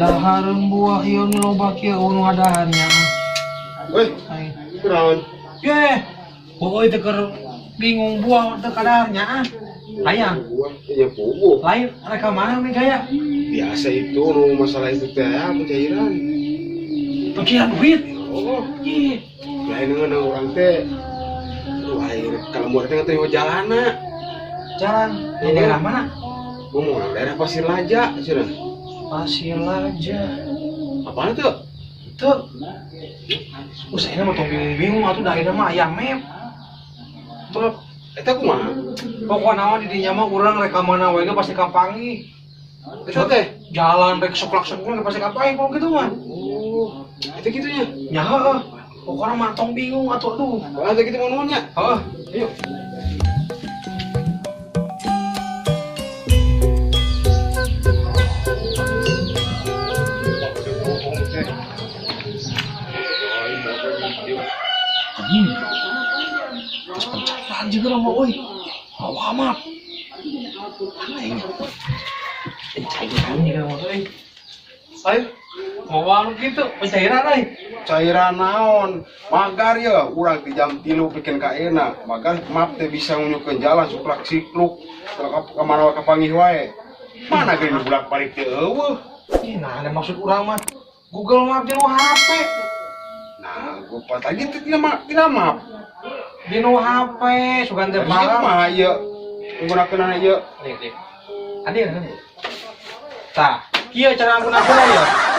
Dahareun buah ieu nu loba kieu nu ngadaharnya. Weh, Ai. kunaon? Ye. Pokoknya teh keur bingung buah teu kadaharnya ah. Hayang. Buah, ya puguh. Lain rek ka mana nih gaya? Biasa itu nu masalah itu teh ya, pencairan. Pencairan duit. Oh, Ih, lain dengan orang teh. Aduh, air kalau mau teh nggak jalana. Jalan di daerah mana? Ngomong daerah Pasir Laja, sudah. Pasir Laja. Apaan tuh? Tuh. Saya mah tong bingung-bingung atuh da ayeuna mah aya map. Map, eta kumaha? Pokokna mah di dinya mah urang rek ka mana wae ge pasti kapanggih. Eta teh. Jalan rek soklak-soklak pasti kapanggih kalau gitu mah. Oh, eta kitu nya. Ya heeh. Pokokna mah tong bingung atuh aduh. Wah, eta kitu mau nuhun nya. Heeh. Ayo. Anjing. Terus pencairan juga lah mau euy. Bawa amat. Mana pencairan juga mau euy. Ayo. Mau anu gitu, pencairan euy. Cairan naon magar ya urang di jam 3 bikin ka enak magar map teh bisa ngunjukkeun jalan suklak sikluk ka mana wae kapanggih wae mana ge nu bulak balik teh eueuh. Ih, nah ada maksud urang mah Google Map di nu HP. Nah gua pat lagi teh tina map tina map. Di nu HP sugan teh Terus ieu barang. Kumaha ieu menggunakeun ieu? Lihat, lihat. Hadir, hadir. Tah, kieu cara nggunakeun ya.